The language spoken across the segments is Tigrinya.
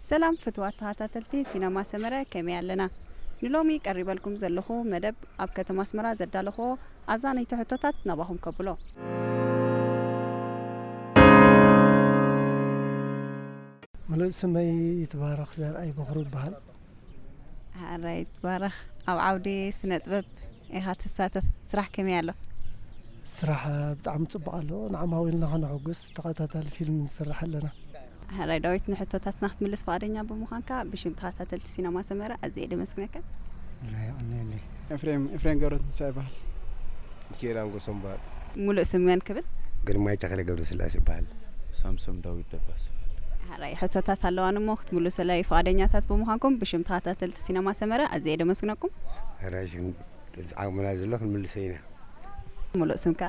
ሰላም ፍትዋት ተኸታተልቲ ሲነማ ሰመረ፣ ከመይ ኣለና? ንሎሚ ቀሪበልኩም ዘለኹ መደብ ኣብ ከተማ ኣስመራ ዘዳለኽዎ ኣዛነይቲ ሕቶታት ናባኹም ከብሎ። ምሉእ ስመይ ይትባረኽ ዘርኣይ በኽሩ ይበሃል። ሓራይ ይትባረኽ። ኣብ ዓውዲ ስነ ጥበብ ኢኻ ትሳተፍ። ስራሕ ከመይ ኣሎ? ስራሕ ብጣዕሚ ጽቡቕ ኣሎ። ንዓማዊልና ከነሐጉስ ተኸታታሊ ፊልም ንስራሕ ኣለና። ሓራይ ዳዊት፣ ንሕቶታትና ክትምልስ ፍቓደኛ ብምዃንካ ብሽም ተኸታተልቲ ሲነማ ሰመረ ኣዝየ ደመስግነካ። ራይ ኣነኒ። ኤፍሬም፣ ኤፍሬም ገብረትንሳኤ ይበሃል። ሚካኤል ኣንጎሶም ይበሃል። ሙሉእ ስም መን ክብል? ግርማይ ተኽለ ገብረስላሴ ይበሃል። ሳምሶም ዳዊት ደባስ። ሓራይ ሕቶታት ኣለዋን እሞ ክትምልሱለይ ፍቓደኛታት ብምዃንኩም ብሽም ተኸታተልቲ ሲነማ ሰመረ ኣዝየ ደመስግነኩም። ሕራይ ሽም ዓቕምና ዘሎ ክንምልሶ ኢና። ሙሉእ ስምካ?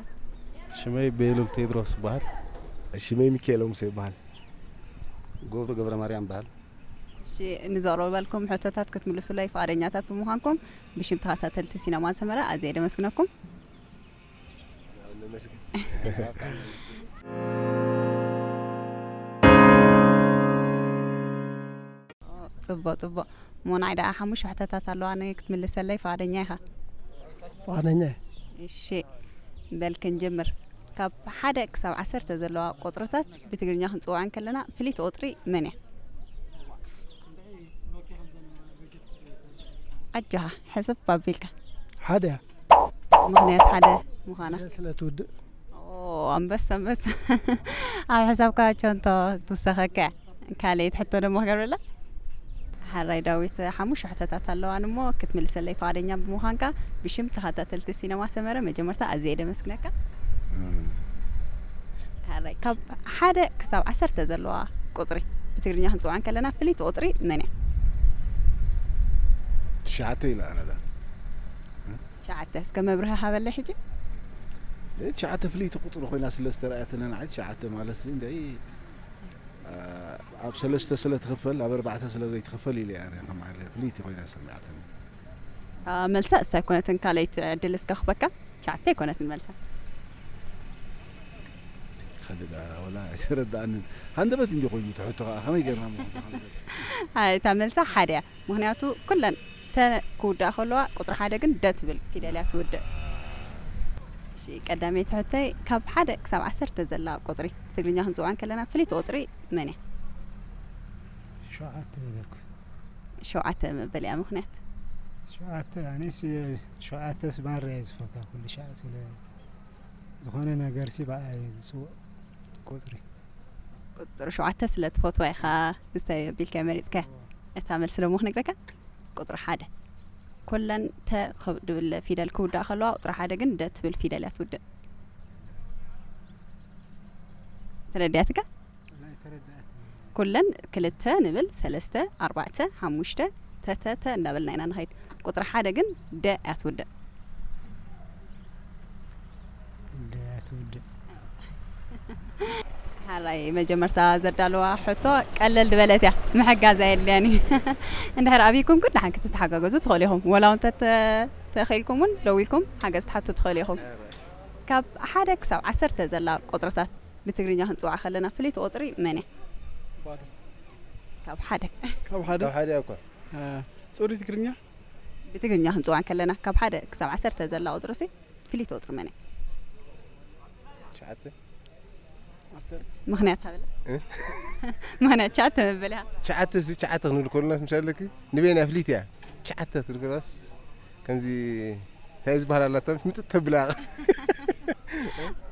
ሽመይ ቤሉል ቴድሮስ ይበሃል። ሽመይ ሚካኤል ሙሴ ይበሃል። ገብሩ ገብረ ማርያም ይበሃል። እሺ፣ ንዘቕረበልኩም ሕቶታት ክትምልሱለይ ፍቓደኛታት ብምዃንኩም ብሽም ተኸታተልቲ ሲነማ ሰመረ ኣዝየ ደመስግነኩም። ጽቡቕ፣ ጽቡቕ። እሞ ንዓይ ደኣ ሓሙሽተ ሕቶታት ኣለዋኒ ክትምልሰለይ ፍቓደኛ ኢኻ? ፍቓደኛ እየ። እሺ፣ በል ክንጅምር። ካብ ሓደ ክሳብ ዓሰርተ ዘለዋ ቁጽርታት ብትግርኛ ክንጽውዓ እንከለና ፍልይቲ ቁጽሪ መን እያ? ኣጆኻ፣ ሕስብ ኣቢልካ። ሓደ እያ። ምኽንያት ሓደ ምዃና? ሓደ ስለ ትውድእ። ኦ፣ ኣንበሳ፣ ኣንበሳ። ኣብ ሕሳብካ ቸንቶ ትውሰኸካ እያ። ካልኣይቲ ሕቶ ደሞ ክገብረላ። ሓራይ ዳዊት፣ ሓሙሽተ ሕቶታት ኣለዋን እሞ ክትምልሰለይ ፍቓደኛ ብምዃንካ ብሽም ተኸታተልቲ ሲነማ ሰመረ መጀመርታ ኣዝየ ደመስግነካ። እም። ሓራይ፣ ካብ ሓደ ክሳብ ዓሰርተ ዘለዋ ቁጽሪ ብትግርኛ ክንጽውዓ እንከለና ፍልይቲ ቁጽሪ መን እያ? ትሽዓተ ኢለ ኣነ ዳ። ትሽዓተ። እስከ መብርሂ ሃበለይ ሕጂ። እ፣ ትሽዓተ ፍልይቲ ቁጽሪ ኮይና ስለ ዝተረኣየትኒ ንዓይ ትሽዓተ ማለት እዚ እንደ፣ እ፣ ኣብ ሰለስተ ስለ ትኽፈል፣ ኣብ ኣርባዕተ ስለ ዘይትኽፈል ኢለ እየ ኣነ ከም ዓለ ፍልይቲ ኮይና ሰሚዓትኒ። አ፣ መልሳ እሳ ኣይኮነትን። ካልኣይቲ ዕድል እስከ ክበካ። ትሽዓተ ኣይኮነትን መልሳ። ኸዲ ዳ፣ ወላ ኣይተረድኣንን። ሃንደበት እንዲ ኮይኑ ትሕቶ ኸዓ ከመይ ጌርና እሞ ሃንደበት? ኣይ፣ እታ መልሳ ሓደ እያ። ምኽንያቱ ኩለን ተ ክውድኣ ከለዋ ቁጽሪ ሓደ ግን ደ ትብል ፊደል እያ ትውድእ። እሺ፣ ቀዳመይቲ ሕቶይ፣ ካብ ሓደ ክሳብ ዓሰርተ ዘላ ቁጽሪ ብትግርኛ ክንጽውዓ እንከለና ፍልይቲ ቁጽሪ መን እያ? ሸውዓተ ኢለኩ። ሸውዓተ መበል እያ። ምኽንያት? ሸውዓተ፣ ኣነስ ሸውዓተስ ማራ እየ ዝፈትዋ፣ ኩሉ ሻዕ ስለ ዝኾነ ነገርሲ ብኣይ ዝጽውዕ ቁጽሪ። ቁጽሪ ሸውዓተ ስለ ትፈትዋ ኢኻ እንታይ ኣቢልካ መሪጽካያ? እታ መልሲ ደሞ ክነግረካ። ቁጽሪ ሓደ። ኩለን ተ ክብል ፊደል ክውዳእ ከለዋ፣ ቁጽሪ ሓደ ግን ደ ትብል ፊደል እያ ትውድእ። ተረዲኣትካ? ናይ ተረዳእት። ኩለን ክልተ ንብል፣ ሰለስተ፣ ኣርባዕተ፣ ሓሙሽተ፣ ተተተ እንዳበልና ኢና ንኸይድ። ቁጽሪ ሓደ ግን ደ እያ ትውድእ። ደ እያ ትውድእ። ሓራይ መጀመርታ ዘዳለዋ ሕቶ ቀለል ዝበለት እያ፣ ምሕጋዝ ኣየድልያን እዩ። እንድሕር ኣብይኩም ግን ደሓን ክትተሓጋገዙ ትኽእሉ ኢኹም። ወላ እውን ተተ-፣ ተኽኢልኩም እውን ደዊልኩም ሓገዝ ትሓቱ ትኽእሉ ኢኹም። ካብ ሓደ ክሳብ ዓሰርተ ዘላ ቁጽርታት ብትግርኛ ክንጽውዓ ከለና ፍልይቲ ቁጽሪ መን እያ? ባዶ። ካብ ሓደ። ካብ ሓደ? ካብ ሓደ እያ እኳ። እ፣ ጽሩይ ትግርኛ? ብትግርኛ ክንጽውዓ ከለና ካብ ሓደ ክሳብ ዓሰርተ ዘላ ቁጽሪ ሲ ፍልይቲ ቁጽሪ መን እያ? ትሽዓተ። ዓሰርተ። ምኽንያት ሃበለ? እ? ምኽንያት ትሽዓተ መበል እያ። ትሽዓተ ሲ ትሽዓተ ክንብል ከለና ምስ ኣለኪ ንበይና ፍልይቲ እያ። ትሽዓተ ትብል ከለናስ ከምዚ እንታይ ዝበሃል ኣላታ ምስ ምጥጥ ተብላ።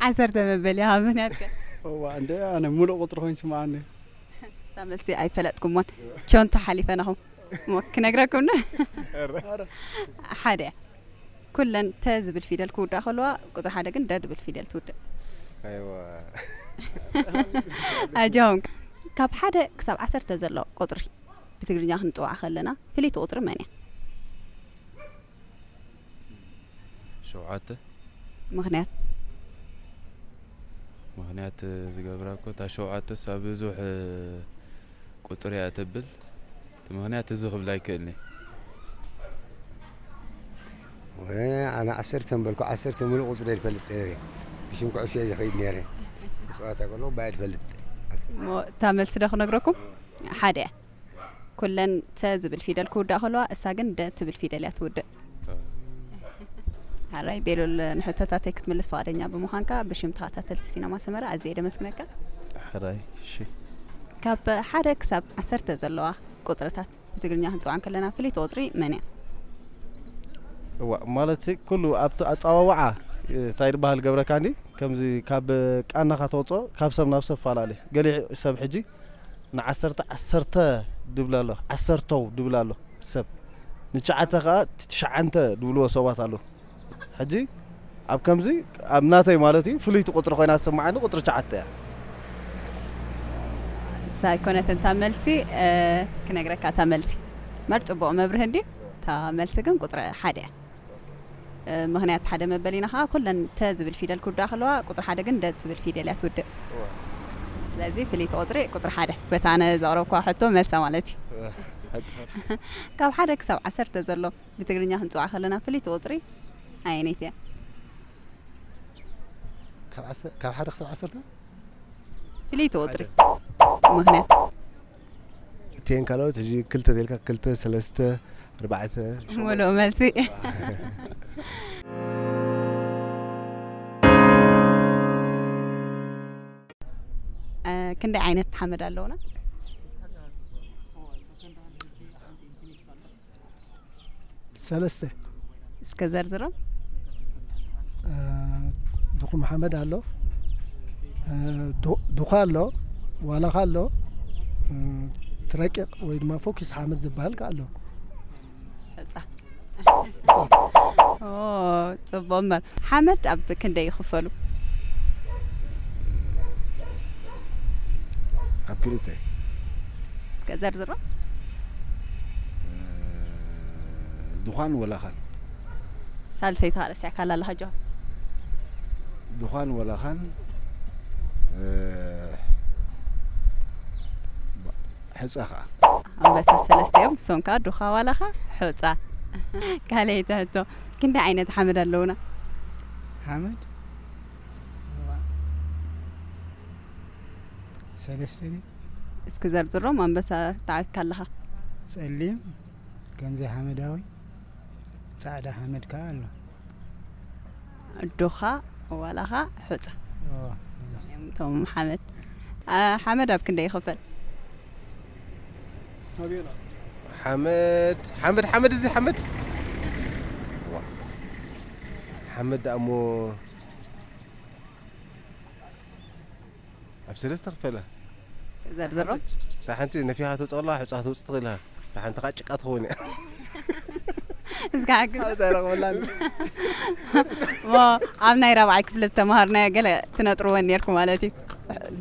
ዓሰርተ መበል እያ። ምኽንያት ከ? እዋ፣ እንደ ኣነ ሙሉእ ቁጽሪ ኮይኑ ስምዓኒ። እታ መልሲ ኣይፈለጥኩሞን። ቸንቶ ሓሊፈናኹም። እሞ ክነግረኩም ን-፣ ኧረ። ሓደ እያ። ኩለን ተ ዝብል ፊደል ክውዳእ ከለዋ፣ ቁጽሪ ሓደ ግን ደ ዝብል ፊደል ትውድእ። ኣይዋ። ኣጆኹም። ካብ ሓደ ክሳብ ዓሰርተ ዘሎ ቁጽሪ ብትግርኛ ክንጽውዓ ከለና፣ ፍልይቲ ቁጽሪ መን እያ? ሸውዓተ። ምኽንያት? ምኽንያት ዝገብራ እኮ እታ ሸውዓተስ ኣብ ብዙሕ ቁጽሪ እያ ተብል። እቲ ምኽንያት እዚ ክብል ኣይክእልን እየ። ወረ ኣነ ዓሰርተ ምበልኩ፣ ዓሰርተ ምሉእ ቁጽሪ እየ ዝፈልጥ ነይረ። ብሽም ኩዕሾ እየ ዝኸይድ ነይረ። ክጻወት ከለኹ ባይ ዝፈልጥ። እሞ እታ መልሲ ዶ ክነግረኩም? ሓደ እያ። ኩለን ተ ዝብል ፊደል ክውዳእ ከለዋ፣ እሳ ግን ደ ትብል ፊደል እያ ትውድእ። ሕራይ ቤሉል፣ ንሕቶታተይ ክትምልስ ፍቓደኛ ብምዃንካ ብሽም ተኸታተልቲ ሲነማ ሰመራ ኣዝየ ደመስግነካ። ሕራይ፣ እሺ። ካብ ሓደ ክሳብ ዓሰርተ ዘለዋ ቁጽርታት ብትግርኛ ክንጽውዓ እንከለና ፍልይቲ ቁጽሪ መን እያ? እዋ፣ ማለት ኩሉ ኣብቲ ኣጸዋውዓ፣ እ፣ እንታይ ዝበሃል ገብረካ እንዲ፣ ከምዚ ካብ ቃናኻ ተውጽኦ፣ ካብ ሰብ ናብ ሰብ ፈላለ። ገሊኡ ሰብ ሕጂ ንዓሰርተ ዓሰርተ ድብል ኣሎ፣ ዓሰርተው ድብል ኣሎ ሰብ። ንትሽዓተ ከኣ ትሽዓንተ ድብልዎ ሰባት ኣለዉ። ሕጂ ኣብ ከምዚ፣ ኣብ ናተይ ማለት እዩ፣ ፍልይቲ ቁጽሪ ኮይና ትስምዓኒ ቁጽሪ ትሽዓተ እያ። እሳ ኣይኮነትን እታ መልሲ፣ እ፣ ክነግረካ እታ መልሲ። መር ጽቡቕ መብርህ እንድዩ። እታ መልሲ ግን ቁጽሪ ሓደ እያ። እ፣ ምኽንያት ሓደ መበሊና ከኣ ኩለን ተ ዝብል ፊደል ክውዳእ ከለዋ፣ ቁጽሪ ሓደ ግን ደ ትብል ፊደል እያ ትውድእ። ስለዚ ፍልይቲ ቁጽሪ ቁጽሪ ሓደ። በታ ኣነ ዘቕረብኳ ሕቶ መልሳ ማለት እዩ። ካብ ሓደ ክሳብ ዓሰርተ ዘሎ ብትግርኛ ክንጽውዓ ከለና ፍልይቲ ቁጽሪ ኣየነይቲ እያ? ካብ ዓሰ- ካብ ሓደ ክሳብ ዓሰርተ? ፍልይቲ ቁጽሪ። ምኽንያት? እተን ካልኦት፣ ሕጂ ክልተ ተልካ፣ ክልተ፣ ሰለስተ፣ ኣርባዕተ፣ ሸሞንተ። ምሉእ መልሲ። እ፣ ክንደይ ዓይነት ሓመድ ኣለውና? ሰለስተ። እስከ ዘርዝሮም። እ፣ ድኹም ሓመድ ኣሎ። እ፣ ዱ- ዱኻ ኣሎ። ዋላኻ ኣሎ። እ፣ ትረቂቕ ወይ ድማ ፎኪስ ሓመድ ዝበሃል ከ ኣሎ። ሕጻ። ኦ፣ ጽቡቕ እምበር። ሓመድ ኣብ ክንደይ ይኽፈሉ? ኣብ ክልተ። እስከ ዘርዝሮ። እ፣ ድዃን ወላኻን። ሳልሰይቲ ረሲዕካላ ኣለኻ ጆሃር። ድዃን ወላኻን፣ እ፣ ሕጻ ኸዓ። ኣንበሳ ሰለስተ እዮም። እሶም ከኣ ዱኻ ዋላኻ ሑጻ። ካልኣይቲ ሕቶ፣ ክንደይ ዓይነት ሓመድ ኣለውና? ሓመድ ሰለስተ ድዩ? እስኪ ዘርዝሮም። ኣንበሳ ተዓዊትካ ኣለኻ። ጸሊም፣ ከምዚ ሓመዳዊ፣ ጻዕዳ ሓመድ ከኣ ኣሎ። ዱኻ ዋላኻ ሑጻ። ኦ፣ እዮም እቶም ሓመድ። አ፣ ሓመድ ኣብ ክንደይ ይኽፈል? ሓመድ ሓመድ ሓመድ፣ እዚ ሓመድ፣ ዋ፣ ሓመድ ደኣ እሞ ኣብ ሰለስተ ክፈለ። ዘርዝሮም። እታ ሓንቲ ነፊኻ ተውፅእ ከለኻ፣ ሑፃ ተውፅእ ትኽእል ኢኻ። እታ ሓንቲ ከዓ ጭቃ ትኸውን እያ። እስከ ሓግዝ። ሓውፃ ይረኽበላን። ሞ ኣብ ናይ ራብዓይ ክፍሊ ዝተምሃርናዮ ገለ ትነጥርወን ኔርኩ ማለት እዩ።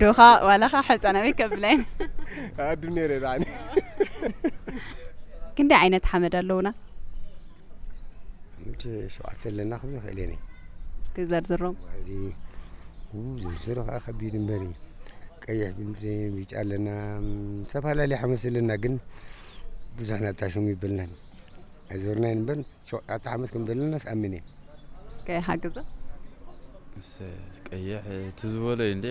ዱኻ ዋላኻ ሑፃ ናበይ ከብላይን። ኣድም ነይረ ብዓኒ። ክንደይ ዓይነት ሓመድ ኣለውና? ሓመድ ሸውዓተ ኣለና ክብል ይኽእል እየ። እስኪ ዘርዝሮም። ዋዕሊ፣ ኡ፣ ዝርዝሩ ከዓ ከቢድ እምበር እዩ። ቀይሕ፣ ቢጫ ኣለና፣ ም፣ ዝተፈላለየ ሓመድ ኣለና፣ ግን ብዙሕ ናታ ሽሙ ይበልናን ኣይዞርናን እምበር ሸውዓተ ሓመድ ከም ዘለና ኣምን እየ። እስከ ሓግዞ። እሰ፣ ቀይሕ፣ እቲ ዝበሎ እዩ እንዴ፣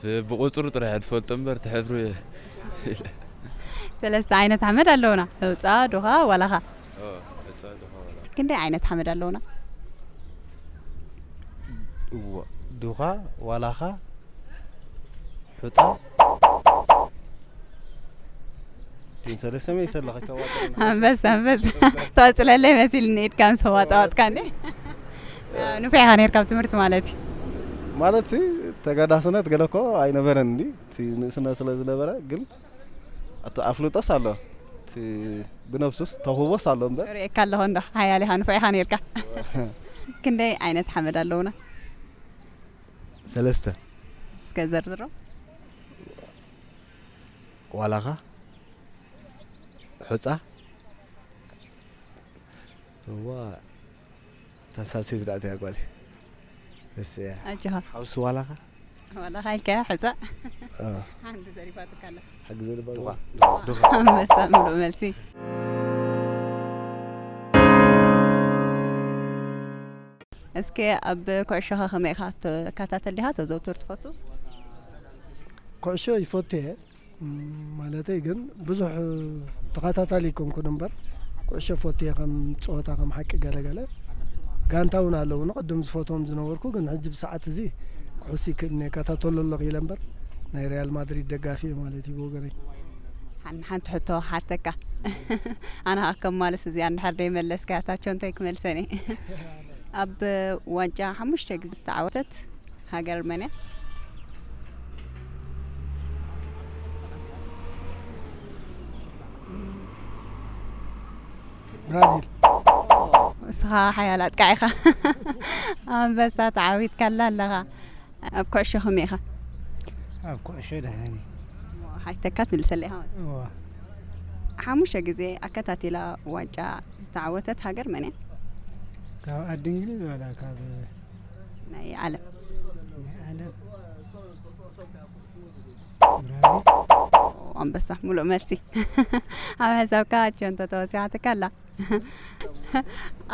ብ-፣ ብቁፅሩ ጥራሕ እየ ትፈልጦ እምበር፣ እቲ ሕብሩ እየ። ሰለስተ ዓይነት ሓመድ ኣለውና። ሑፃ፣ ዱኻ፣ ዋላኻ። ኦ፣ ሑፃ፣ ዱኻ፣ ዋላኻ። ክንደይ ዓይነት ሓመድ ኣለውና? እዎ፣ ዱኻ፣ ዋላኻ፣ ሑፃ። እተን ሰለስተ መይሰ ኣለኻ፣ ከዋጥርና። ኣንበሳ፣ ኣንበሳ። ተዋፅለለይ መሲልኒ፣ ኢድካ ምስ ኣዋጣዋጥካኒ። ንፉዕ ኢኻ ነይርካ ኣብ ትምህርቲ ማለት እዩ። ማለት ሲ፣ ተጋዳስነት ገለ እኮ ኣይነበረን እንዲ፣ እቲ ንእስነት ስለ ዝነበረ፣ ግን ኣቶ ኣፍልጦስ ኣሎ። እቲ ብነብሱስ ተውህቦስ ኣሎ እምበር። ርእየካ ኣለኹ እንዶ፣ ሓያል ኢኻ፣ ንፉዕ ኢኻ ነይርካ። ክንደይ ዓይነት ሓመድ ኣለውና? ሰለስተ። እስከ ዘርዝሮ። ዋላኻ፣ ሑፃ፣ እዋ፣ እታ ሳልሰይቲ ደኣ እንታይ እያ ጓለይ? እስ እያ። ኣጆኻ። ሓውሲ ዋላኻ? ዋላኻ ኢልካያ፣ ሑፃ። አ። ሓንቲ ተሪፋትካ ኣላ። ሓግዘ ልባ ዱኻ። ዱኻ። ኣንበሳ፣ ምሉእ መልሲ። እስኪ ኣብ ኩዕሾ ኸ ከመይ ኢኻ? ትከታተል ዲኻ? ተዘውትር ትፈቱ? ኩዕሾ ይፈቱ እየ። ማለተይ ግን ብዙሕ ተኸታታሊ ኣይኮንኩን እምበር፣ ኩዕሾ ፈትየ ከም ጸወታ ከም ሓቂ ገለ ገለ ጋንታ እውን ኣለውኒ ቅድም ዝፈትዎም ዝነበርኩ፣ ግን ሕጂ ብሰዓት እዚ ኩዕሶ ይክእልኒ እየ፣ እከታተሎ ኣለኹ ኢለ እምበር፣ ናይ ሪያል ማድሪድ ደጋፊ እየ ማለት እዩ ብወገነይ። ሓን-፣ ሓንቲ ሕቶ ሓተካ። ኣነ ኸኣ ከማልስ እዚኣ እንድሕር ደይመለስካያ፣ ታቸው እንታይ ክመልሰኒ? ኣብ ዋንጫ ሓሙሽተ ግዜ ዝተዓወተት ሃገር መን እያ? ብራዚል። እስኻ ሓያል ኣጥቃዒ ኢኻ። ኣንበሳ፣ ተዓዊትካላ ኣለኻ። ኣብ ኩዕሾ ከመይ ኢኻ? ኣብ ኩዕሾ ደሓን እየ። ሓይተካ ትምልሰለይ ሃወን። እዋ። ሓሙሽተ ግዜ ኣከታቲላ ዋንጫ ዝተዓወተት ሃገር መን እያ? ካብ ዓዲ እንግሊዝ ዋላ ካብ ናይ ዓለም። ናይ ዓለም። ብራዚል። ኦ፣ ኣንበሳ፣ ሙሉእ መልሲ። ኣብ ሕሳብካ ኣቸንቶ ተወሲኻትካ ኣላ።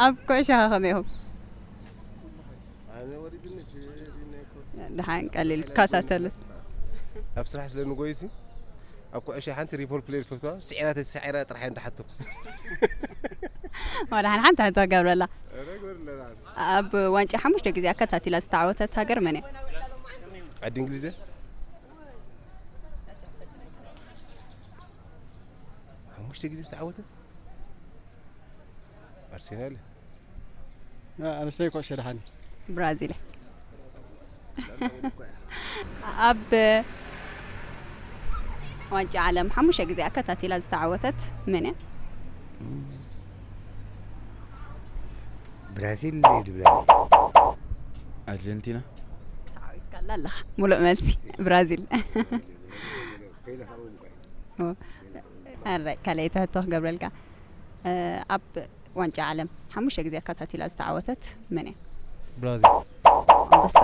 ኣብ ኩዕሾ ከ ከመይ ኢኹም? ኣነ ወሪድኒ፣ እቲ ወሪድኒ እኮ። ደሓን ቀሊል ክከታተሉስ። ኣብ ስራሕ ስለ ንጎይሲ፣ ኣብ ኩዕሾ ሓንቲ ሪፖርት ፕሌይ ዝፈትዋ፣ ስዒራ ተሳዒራ ጥራሕ እየ እንዳሓቶ። ወላ ሓን ሓንቲ ሕቶ ገብረላ። ኧረ ግበርለና። ኣብ ዋንጫ ሓሙሽተ ግዜ ኣከታቲላ ዝተዓወተት ሃገር መን እያ? ዓዲ እንግሊዝ እያ። ሓሙሽተ ግዜ ዝተዓወተ? ኣርሴናል። ኣነስተይ ኩዕሾ ደሓን። ብራዚል። ኣብ ዋንጫ ዓለም ሓሙሽተ ግዜ ኣከታቲላ ዝተዓወተት መን እያ? ብራዚል ድብላ። ኣርጀንቲና። ተዓዊትካላ ኣለኻ። ሙሉእ መልሲ ብራዚል። ኦ፣ ኣረ፣ ካልኣይቲ ሕቶ ክገብረልካ። እ፣ ኣብ ዋንጫ ዓለም ሓሙሽተ ግዜ ኣከታቲላ ዝተዓወተት መን እያ? ብራዚል። ኣንበሳ።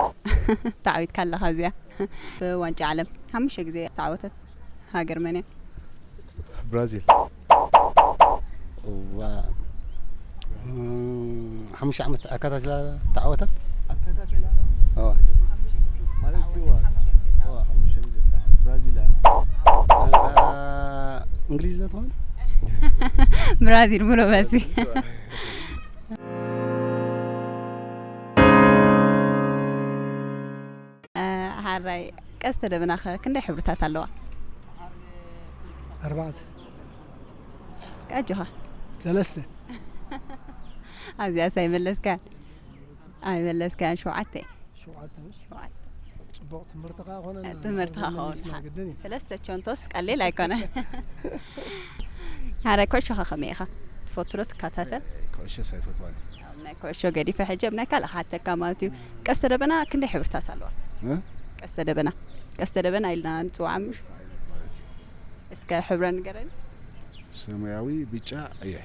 ተዓዊትካ ኣለኻ እዚኣ። ብዋንጫ ዓለም ሓሙሽተ ግዜ ዝተዓወተት ሃገር መን እያ? ብራዚል። እዋ። እም፣ ሓሙሽተ ዓመት ኣከታቲላ ተዓወተት? ኣከታቲላ? እዋ። ማለት እዋ። እዋ፣ ሓሙሽተ ግዜ ዝተዓወተት ብራዚል እያ። ኣንታ እንግሊዝ ዶ ትኾን? ብራዚል ብሎ መልሲ። እ፣ ሓራይ ቀስተ ደበና ኸ ክንደይ ሕብርታት ኣለዋ? ኣርባዕተ። እስከ ኣጆኻ። ሰለስተ። ኣብዚኣስ ኣይመለስካን። ኣይመለስካን። ሸውዓተ። ሸውዓተ። ሸውዓተ። ጽቡቕ ትምህርቲ ከኣ ኾነ። እ፣ ትምህርቲ ከኣ ኾነ። መሊስና ግድን እዩ። ሰለስተ ቸንቶስ ቀሊል ኣይኮነ። ሓራይ ኩዕሾ ኸ ከመይ ኢኻ? ትፈቱ ዶ ትከታተል? ኩዕሾስ ኣይፈትዋን። ኣብ ናይ ኩዕሾ ገዲፈ ሕጂ ኣብ ናይ ካልእ ክሓተካ ማለት እዩ። ቀስተ ደበና ክንደይ ሕብርታት ኣለዋ? እ? ቀስተ ደበና። ቀስተ ደበና ኢልና ንጽውዓ ምሽ? እስከ ሕብረ ንገረኒ። ሰማያዊ፣ ብጫ፣ ቀይሕ።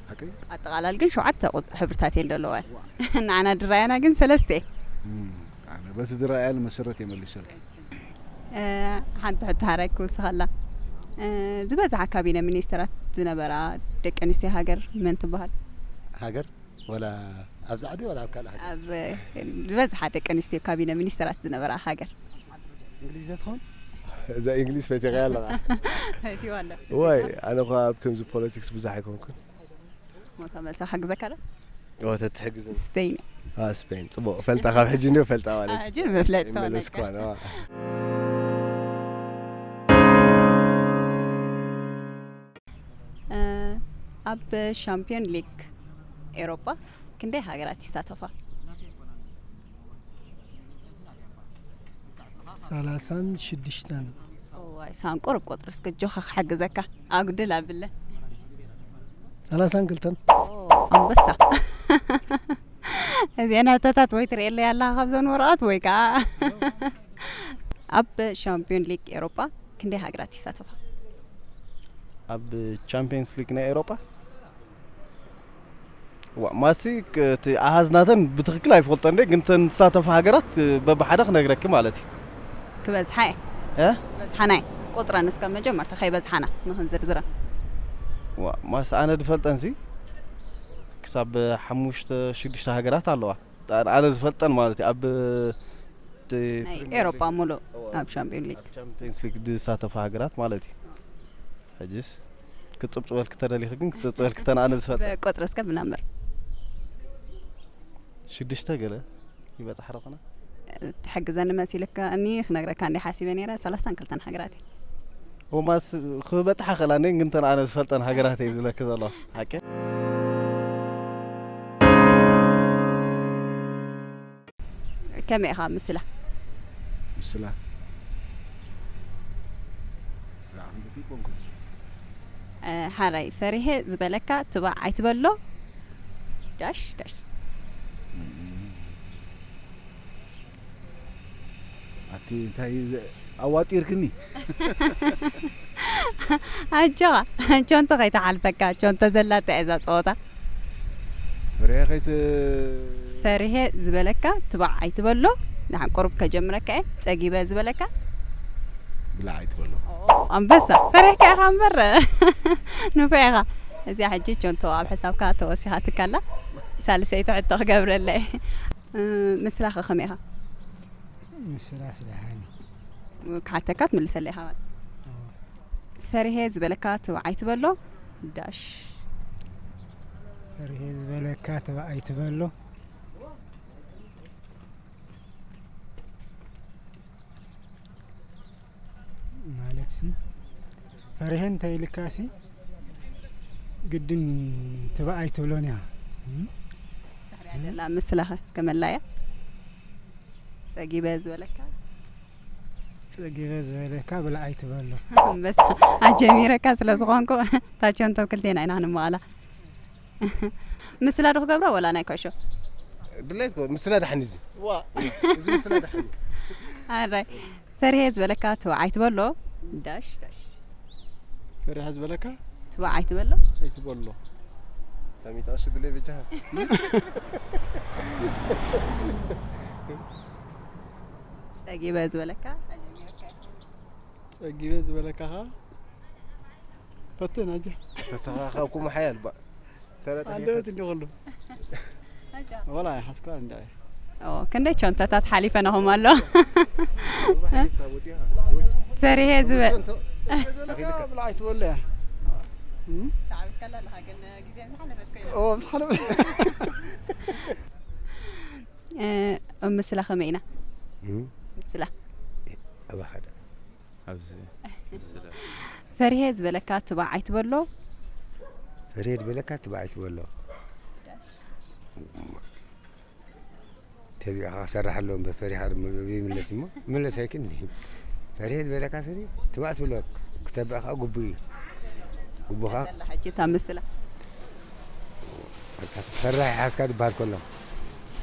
ሓቀይ? ኣጠቓላል ግን ሸውዓተ ቁጽ-፣ ሕብርታት እየን ዘለዋ። ዋ። ንዓና ድራያና ግን ሰለስተ እየ። እም፣ ኣነ በቲ ድራያን መሰረት እየ መሊሰልኪ። እ፣ ሓንቲ ሕቶ ሓራይ ክውስኸላ። እ፣ ዝበዝሓ ካቢነ ሚኒስተራት ዝነበራ ደቂ ኣንስትዮ ሃገር መን ትበሃል? ሃገር? ወላ ኣብዚ ዓዲ ወላ ኣብ ካልእ ሃገር? ኣብ፣ ዝበዝሓ ደቂ ኣንስትዮ ካቢነ ሚኒስተራት ዝነበራ ሃገር። እንግሊዝ ዶ ትኸውን? እዛ እንግሊዝ ፈቲኻያ ኣለኻ። ፈቲዋ ኣሎ። ዋይ፣ ኣነ እኳ ኣብ ከምዚ ፖለቲክስ ብዙሕ ኣይኮንኩን። ሞታ መልሳ ሓግዘካ ዶ? ኦ፣ ተትሕግዝኒ። ስፔን። አ፣ ስፔን። ጽቡቕ። ፈልጣ ካብ ሕጂ እንዲዮ ፈልጣ ማለት ኣብ እዩ። ሕጂ መፍለጥ ኣይመለስኳን፣ ተወለድካ። አ። እ፣ ኣብ ሻምፒዮን ሊግ ኤሮጳ ክንደይ ሃገራት ይሳተፋ? ሰላሳን ሽዱሽተን። እዋይ፣ ሳንቁር ቁጽሪ እስከ ጆኻ ክሕግዘካ። ኣጉድል ኣብለ። ሰላሳን ክልተን። ኦ፣ ኣንበሳ። እዚአን ሕቶታት ወይ ትርእየለይ ኣለኻ ካብዘን ወረቐት ወይ ከኣ ኣብ ሻምፒዮን ሊግ ኤሮጳ ክንደይ ሃገራት ይሳተፋ? ኣብ ቻምፒየንስ ሊግ ናይ ኤሮጳ? ዋ፣ ማሲ፣ ክ-፣ እቲ ኣሃዝ ናተን ብትኽክል ኣይፈልጦን እንዴ፣ ግን እተን ዝሳተፋ ሃገራት በብሓደ ክነግረኪ ማለት እዩ። ክበዝሓ እየ። እ? ክበዝሓና እየ። ቁጽረን እስከ መጀመርታ ከይበዝሓና ንኽንዝርዝረን። ዋ፣ ማሲ፣ ኣነ ድፈልጠንሲ ክሳብ ሓሙሽተ ሽዱሽተ ሃገራት ኣለዋ። ኣነ ዝፈልጠን ማለት እዩ። ኣብ ናይ ኤሮጳ ሙሉእ ኣብ ቻምፒዮን ሊግ። ኣብ ቻምፒየንስ ሊግ ዝሳተፋ ሃገራት ማለት እዩ። ሕጅስ ክጽብጽበልክ ተደሊኺ ግን ክጽብጽበልክ ተን ኣነ ዝፈልጠ። ብቁጽሪ እስከ ብናምበር። ሽዱሽተ ገለ ይበጽሕ ዶ ኾነ? ትሕግዘኒ መሲልካ እኒ ክነግረካ እንዲ ሓሲበ ነይረ። ሰላሳን ክልተን ሃገራት እዩ። ኦማስ ክበጽሓ ኸላ እኔ ግን ተን ኣነ ዝፈልጠን ሃገራት እየ ዝብለኪ ዘለኹ። ሓቂ? ከመይ ኢኻ ምስላ? ምስላ? ምስላ ክንደቲ ኮንኩ? እ፣ ሓራይ ፈሪሄ ዝበለካ ትባዕ ኣይትበሎ። ዳሽ ዳሽ። ኣቲ እንታይ ዘ-፣ ኣዋጢርክኒ? ኣጆኻ፣ ቾንቶ ከይተሓልፈካ፣ ቾንቶ ዘላታ እያ እዛ ጸወታ። ፈሪሄ ከይት- ፈሪሄ ዝበለካ ትባዕ ኣይትበሎ። ንሓን ቁሩብ ከጀምረካ እየ። ጸጊበ ዝበለካ ብላዕ ኣይትበሎ። ኦ፣ ኣንበሳ። ፈሪሕካ ኢኻ እምበር። ንፉዕ ኢኻ። እዚኣ ሕጂ ቾንቶ ኣብ ሕሳብካ ተወሲኻትካ ኣላ። ሳልሰይቲ ሕቶ ክገብረላ እየ። እ፣ ምስላኸ ከመይ ኢኻ? ምስላ ስለ ሃኒ። ክሓተካ ትምልሰለይ ኢኻ ማለት። ኦ። ፈሪሄ ዝበለካ ትባዕ ኣይትበሎ። ዳሽ። ፈሪሄ ዝበለካ ትባዕ ኣይትበሎ። ማለት ሲ፣ ፈሪሄ እንተ ኢልካ ሲ፣ ግድን ትባዕ ኣይትብሎን እያ። እም? ድሕሪያ ዘላ ምስላኸ እስከ መላያ። ጸጊበ ዝበለካ? ጸጊበ ዝበለካ ብላዕ ኣይትበሎ። ኣንበሳ፣ ኣጀሚረካ ስለ ዝኾንኩ፣ ታቸንቶ ክልቴና ኢና ክንመቓላ። ምስላ ዶ ክገብራ ወላ ናይ ኩዕሾ? ድሌት ኮ-፣ ምስላ ደሓን እዚ። ዋ። እዚ ምስላ ደሓን እዩ። ኣራይ። ፈሪሄ ዝበለካ ትባዕ ኣይትበሎ። ዳሽ፣ ዳሽ። ፈሪሃ ዝበለካ? ትባዕ ኣይትበሎ። ኣይትበሎ። ታሚጣ እሺ ድሌ በጃኻ። ጸጊበ ዝበለካ? ጸጊበ ዝበለካ ኸኣ? ፈትን ኣጃ። ተሰኻኸብኩም ሓያል ባ-፣ ተረጥ ኣለበት እንዲ ኩሉ። ኣጃ። ወላ ይሓስኳ እንዳ። ኦ፣ ክንደይ ቸንተታት ሓሊፈናኹም ኣሎ። ፈሪሄ ዝበ-፣ ብላዕ ኣይትበሎ እያ። እም? ተዓዊትካላ ኣለኻ፣ ግን ግዜ ምስ ሓለፈት ኮይና። ኦ፣ ምስ ሓለፈት። እ፣ ምስላ ከመይ ኢና? እም? ምስላ። ኣብ ሓደ። ኣብዚ ምስላ። ፈሪሄ ዝበለካ ትባዕ ኣይትበሎ። ፈሪሄ ዝበለካ ትባዕ ኣይትበሎ። ተቢዕኻ ክሰርሕ ኣለዎ እምበር ፈሪኻ ድማ ይምለስ እሞ፣ ይምለስ ኣይክእልን እዩ። ፈሪሄ ዝበለካ ስሪ ትባዕ ትብሎ፣ ክተብዕ ከዓ ግቡእ እዩ። ግቡኻ ዘላ ሕጂ እታ ምስላ። ፈራሕ ሓዝካ ዝበሃል ከሎ፣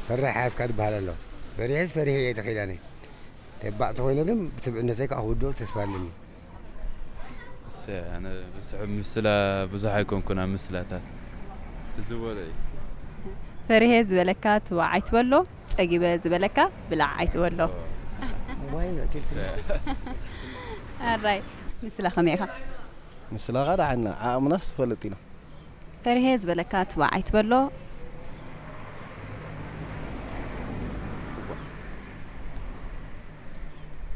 ፈራሕ ሓዝካ ዝበሃል ኣሎ። ፈሪሄስ ፈሪሄ እየ ተኺላኒ። ተባዕ ተኾይነ ግን ብትብዕነተይ ከዓ ክውድኦ ተስፋ ኣለኒ። እሰ፣ ኣነ ብስሑብ ምስላ ብዙሕ ኣይኮንኩን ኣብ ምስላታት። ትዝወረ እዩ። ፈሪሄ ዝበለካ ትባዕ ኣይትበሎ፣ ጸጊበ ዝበለካ ብላዕ ኣይትበሎ። ኦ። ዋይ ነው፣ እሰ። ኣራይ፣ ምስላ ከመይ ኢኻ? ምስላ ኸኣ ደሓና፣ ዓቕምናስ ትፈልጥ ኢና። ፈሪሄ ዝበለካ ትባዕ ኣይትበሎ።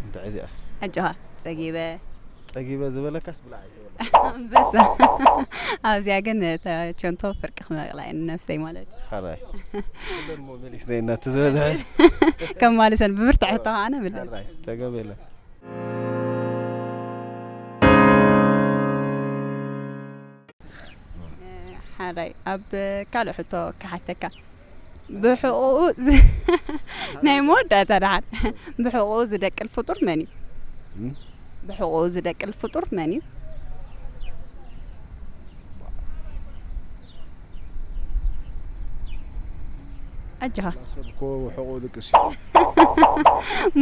እንታይ እዚኣስ? ኣጆኻ፣ ጸጊበ። ጸጊበ ዝበለካስ ብላዕ ኣይትበሎ። ኣንበሳ። ኣብዚኣ ግን እታ ቸንቶ ፍርቂ ክመቕላ እየ ንነብሰይ ማለት እዩ። ሓራይ። ኩለን እሞ መሊስና ኢና እቲ ዝበዝሐ። ከም ማልሰን ብብርትዕ ሕቶ ከኣ ኣነ ምልስ። ሓራይ፣ ጸገም የለን። ሓራይ፣ ኣብ ካልእ ሕቶ ክሓተካ። ብሕቑኡ ዝ-፣ ናይ መወዳእታ ደሓን። ብሕቑኡ ዝደቅል ፍጡር መን እዩ? እም? ብሕቑኡ ዝደቅል ፍጡር መን እዩ? ኣጆኻ። ሰብ እኮ ብሕቑኡ ድቅስ እዩ።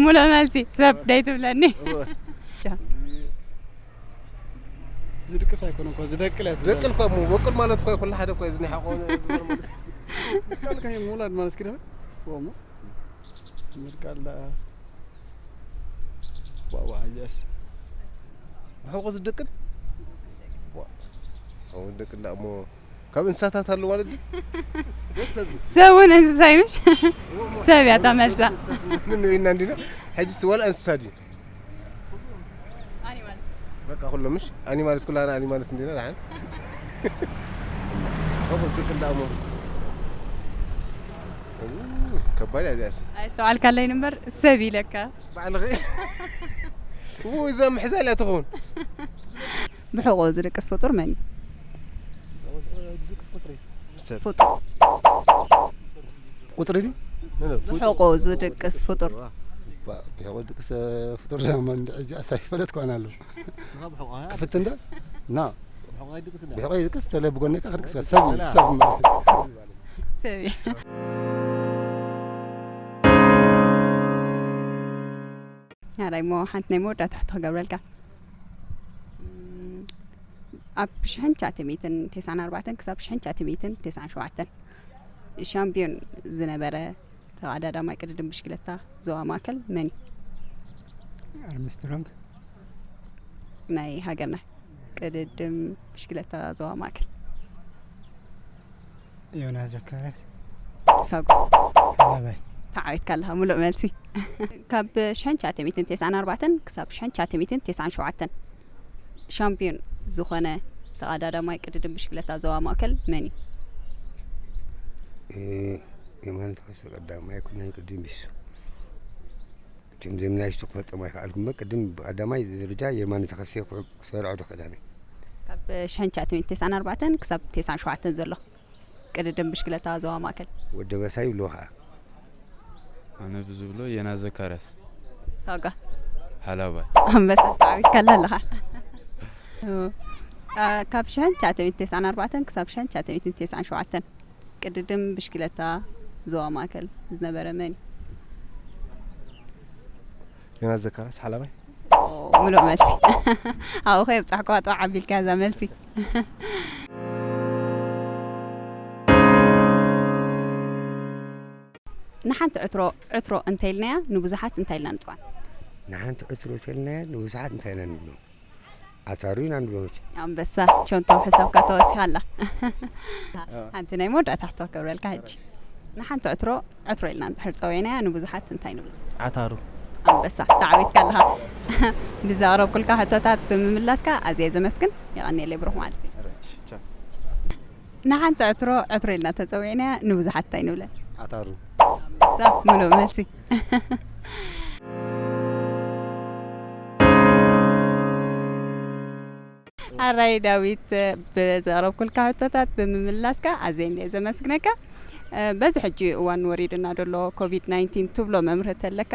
ሙሉእ መልሲ፣ ሰብ ደይትብለኒ። እወ። ኣጆኻ። እዚ ዝድቅስ ኣይኮነን እኮ፣ ዝደቅል እያ ትብለኒ። ደቅል እኮ እሞ፣ በቁል ማለት እኮ ኩሉ ሓደ እኮ እዩ፣ እዚ ናይ ሓቆ ዝበል ማለት። ደቃል ከ ምውላድ ማለት ኪዶ? ወሞ። ምድቃል ዳ-፣ ዋ፣ ዋ፣ የስ። ብሕቑ ዝድቅል? ዋ። ኣሁን ደቅል ዳ እሞ፣ ካብ እንስሳታት ኣሎ ማለት ድዩ? ደስ ዘብል። ሰብ እውን እንስሳ እዩ ምሽ? ሰብ እያ እታ መልሳ። እንስሳት ምን ኢና እንዲና? ሕጂስ ዋላ እንስሳ ድዩ? በቃ ኩሎም ምሽ ኣኒማልስ ኩላና ኣኒማልስ እንዲና ደሓን። ኣቦ ትክክል ዳሞ። ከባድ እያ እዚኣስ። ኣይስተዋልካለይን እምበር ሰብ ኢለካ። ባዕልኺ እዛ ምሕዛ ኢላ ትኸውን። ብሕቆ ዝድቅስ ፍጡር መን እዩ? ሰብ ፍጡር ቁጥሪ ድዩ? ብሕቆ ዝድቅስ ፍጡር። ብሕቆ ድቅስ ፍጡር ዳማ እንድዒ እዚኣ ሳይፈለጥኳን ኣለዉ። ክፍትን ዶ? ና ብሕቆ ይድቅስ ተለ ብጎነካ ክድቅስ ሰብ እዩ፣ ሰብ ማለት እዩ። ሰብ እዩ። ኣራይ እሞ ሓንቲ ናይ መወዳእታ ሕቶ ክገብረልካ። እም፣ ኣብ ሽሕን ትሽዓተ ሚእትን ተስዓን ኣርባዕተን ክሳብ ሽሕን ትሽዓተ ሚእትን ተስዓን ሸውዓተን ሻምፒዮን ዝነበረ ተቐዳዳማይ ቅድድም ብሽክለታ ዞባ ማእከል መን እዩ? ኣርምስትሮንግ ናይ ሃገርና ቅድድም ብሽክለታ ዞባ ማእከል ዮናስ ዘካርያስ ሳጉ ሓላባይ ተዓዊትካ ኣለኻ። ሙሉእ መልሲ። ካብ ሽሕን ትሽዓተ ሚእትን ተስዓን ኣርባዕተን ክሳብ ሽሕን ትሽዓተ ሚእትን ተስዓን ሸውዓተን ሻምፒዮን ዝኾነ ተቐዳዳማይ ቅድድም ብሽክለታ ዞባ ማእከል መን እዩ? የማነ ተኸስተ ቀዳማይ ኣይኮነን ቅድም ቢሱ ጅም ጅምናስቲክ ክፈልጦም ኣይከኣልኩ እምበር ቅድም ብቀዳማይ ደረጃ የማነ ተኸስተ ክሰርዖ ዝኽእል ኣነ። ካብ ሽሕን ትሽዓተ ሚእትን ተስዓን ኣርባዕተን ክሳብ ተስዓን ሸውዓተን ዘሎ ቅድድም ብሽክለታ ዞባ ማእከል። ወዲ ኣበሳ ይብልዎ ከዓ ኣነ ብዝብሎ የና ዘካርያስ ሳጋ ሓላባይ ኣንበሳ ተዓዊትካ ኣለኻ። እ፣ ካብ ሽሕን ትሽዓተ ሚእትን ተስዓን ኣርባዕተን ክሳብ ሽሕን ትሽዓተ ሚእትን ተስዓን ሸውዓተን ቅድድም ብሽክለታ ዞባ ማእከል ዝነበረ መን እዩ? ዮናስ ዘካርያስ ሓላባይ። ኦ፣ ምሉእ መልሲ። ኣብኡ ከየብጻሕኩዋ ጠዋዕ ኣቢልካ እዛ መልሲ። ንሓንቲ ዕትሮ ዕትሮ እንተኢልናያ ንብዙሓት እንታይ ኢልና ንፅዋን? ንሓንቲ ዕትሮ ተልናያ ንብዙሓት እንታይ ኢና ንብሎ? ኣታሩ ኢና ንብሎ መቸም። ኣንበሳ ቸንቶ ሕሳብካ ተወሲኻ ኣላ። ሓንቲ ናይ መወዳእታ ሕቶ ክገብረልካ ሕጂ። ንሓንቲ ዕትሮ ዕትሮ ኢልና እንድሕር ፀዊዕናያ ንብዙሓት እንታይ ንብሎ? ዓታሩ ኣንበሳ ተዓዊትካ ኣለኻ። ብዘቕረብኩልካ ሕቶታት ብምምላስካ ኣዝየ ዘመስግን። የቐንየለይ ብሩኽ ማለት እዩ። ንሓንቲ ዕትሮ ዕትሮ ኢልና ተፀዊዕናያ ንብዙሓት እንታይ ንብለን? ኣታሩ ኣንበሳ ምሉእ መልሲ። ኣራይ ዳዊት ብዘቕረብኩልካ ሕቶታት ብምምላስካ ኣዝየ እንድየ ዘመስግነካ። በዚ ሕጂ እዋን ወሪድና ዘሎ ኮቪድ ናይንቲን ትብሎ መምርህቲ ኣለካ?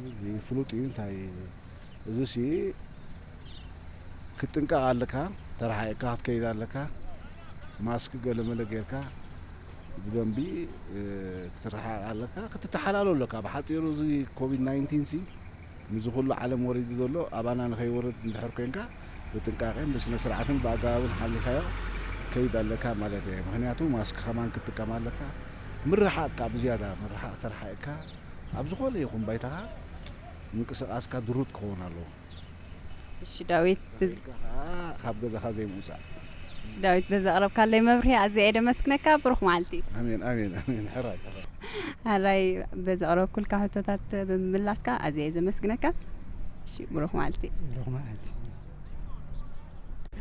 እዚ ፍሉጥ እዩ እንታይ እዚ ሲ ክትጥንቀቕ ኣለካ። ተረሓኢካ ክትከይድ ኣለካ። ማስክ ገለመለ ጌርካ ብደንቢ ክትረሓቕ ኣለካ ክትተሓላሎ ኣለካ። ብሓፂሩ እዚ ኮቪድ ናይንቲን ሲ ንዚ ኩሉ ዓለም ወሪዱ ዘሎ ኣባና ንኸይወርድ እንድሕር ኮንካ ብጥንቃቄን ብስነ ስርዓትን ብኣገባብን ሓሊኻዮ ከይድ ኣለካ ማለት እየ። ምክንያቱ ማስክ ከማን ክትጥቀም ኣለካ። ምርሓቕ ካብ ዝያዳ ምርሓቕ ተረሓቕካ ኣብ ዝኾነ ይኹን ባይታኻ ምንቅስቃስካ ድሩት ክኸውን ኣለዎ። እሺ ዳዊት ብዝ- ኢልካ ከዓ ካብ ገዛኻ ዘይምውፃእ። እሺ ዳዊት በዚ ኣቕረብካለይ መብርሂ ኣዝየ እየ ደመስግነካ። ብሩኽ መዓልቲ። ኣሜን ኣሜን ኣሜን። ሕራይ ሕራይ። ሕራይ በዚ ኣቕረብኩልካ ሕቶታት ብምምላስካ ኣዝየ እየ ዘመስግነካ። እሺ ብሩኽ መዓልቲ። ብሩኽ መዓልቲ።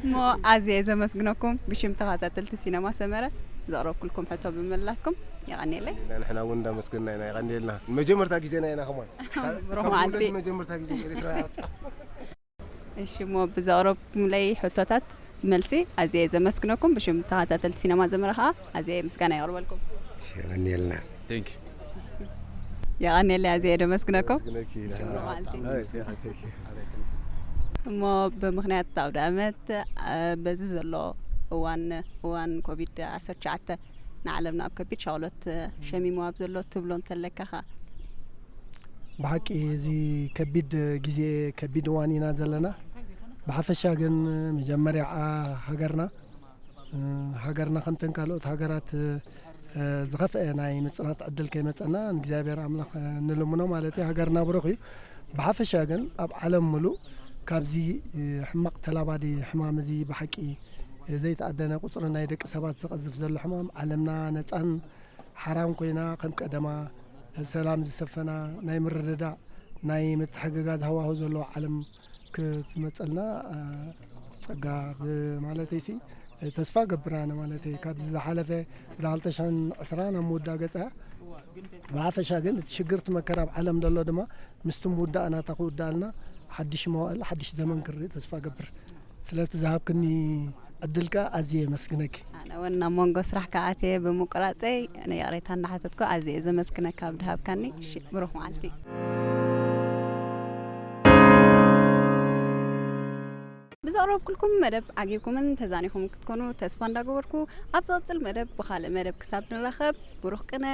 እሞ ኣዝየ እየ ዘመስግነኩም ብሽም ተኸታተልቲ ሲነማ ሰመረ ዘቕረብኩልኩም ሕቶ ብምምላስኩም የቐንየለይ። ንሕና እውን እንዳመስገንና ኢና። የቐንየልና። መጀመርታ ግዜና ኢና ከማን ብሩኽ መዓልቲ። መጀመርታ ግዜ ኤርትራ እሺ እሞ ብዘቕረብኩምለይ ሕቶታት መልሲ ኣዝየ እየ ዘመስግነኩም። ብሽም ተኸታተልቲ ሲነማ ዘመረ ከዓ ኣዝየ ምስጋና የቕርበልኩም። የቐንየልና። Thank you። የቐንየለይ ኣዝየ እየ ደመስግነኩም። ግነኪ ብሩኽ መዓልቲ። ኣይ፣ ኣይ፣ ኣይ፣ ኣይ። እሞ ብምኽንያት ኣውደ ኣመት አ፣ በዚ ዘሎ እዋን እዋን ኮቪድ ዓሰርተ ትሽዓተ ንዓለምና ኣብ ከቢድ ሻቕሎት ሸሚሙ ኣብ ዘሎ ትብሎ እንተለካ ኸ? ብሓቂ እዚ ከቢድ ግዜ ከቢድ እዋን ኢና ዘለና። ብሓፈሻ ግን መጀመርያ ዓ ሃገርና እ፣ ሃገርና ከምተን ካልኦት ሃገራት እ፣ ዝኸፍአ ናይ ምጽናት ዕድል ከይመጸና ንእግዚኣብሔር ኣምላኽ እ፣ ንልምኖ ማለት እዩ። ሃገርና ብሩኽ እዩ። ብሓፈሻ ግን ኣብ ዓለም ምሉእ ካብዚ እ፣ ሕማቕ ተላባዲ ሕማም እዚ ብሓቂ ዘይተኣደነ ቁፅሪ ናይ ደቂ ሰባት ዝቐዝፍ ዘሎ ሕማም፣ ዓለምና ነፃን ሓራን ኮይና ከም ቀደማ ሰላም ዝሰፈና፣ ናይ ምርድዳእ ናይ ምትሕግጋዝ ሃዋሁ ዘለዎ ዓለም ክትመፀልና ጸጋ ብማለተይሲ ተስፋ ገብር ኣነ ማለተይ። ካብዚ ዝሓለፈ እዛ ክልተ ሽሕን ዕስራን ኣብ ምውዳእ ገጻ፣ ብሓፈሻ ግን እቲ ሽግር እቲ መከራ ኣብ ዓለም ዘሎ ድማ ምስቲ ምውዳእ ናታ ክውዳእልና ሓድሽ መዋእል ሓድሽ ዘመን ክርኢ ተስፋ ገብር። ስለቲ ዝሃብክኒ ዕድል ከኣ ኣዝየ የመስግነኪ። ኣነ እውን ናብ መንጎ ስራሕ ከኣትየ ብምቁራፀይ ንይቕሬታ እናሓተትኩ ኣዝየ ዘመስግነካ ኣብ ድሃብካኒ። እሺ፣ ብሩኽ መዓልቲ። ብዘቕረብኩልኩም መደብ ዓጊብኩምን ተዛኒኹም ክትኮኑ ተስፋ እንዳገበርኩ፣ ኣብ ዝቕጽል መደብ ብኻልእ መደብ ክሳብ ንራኸብ፣ ብሩኽ ቅነ።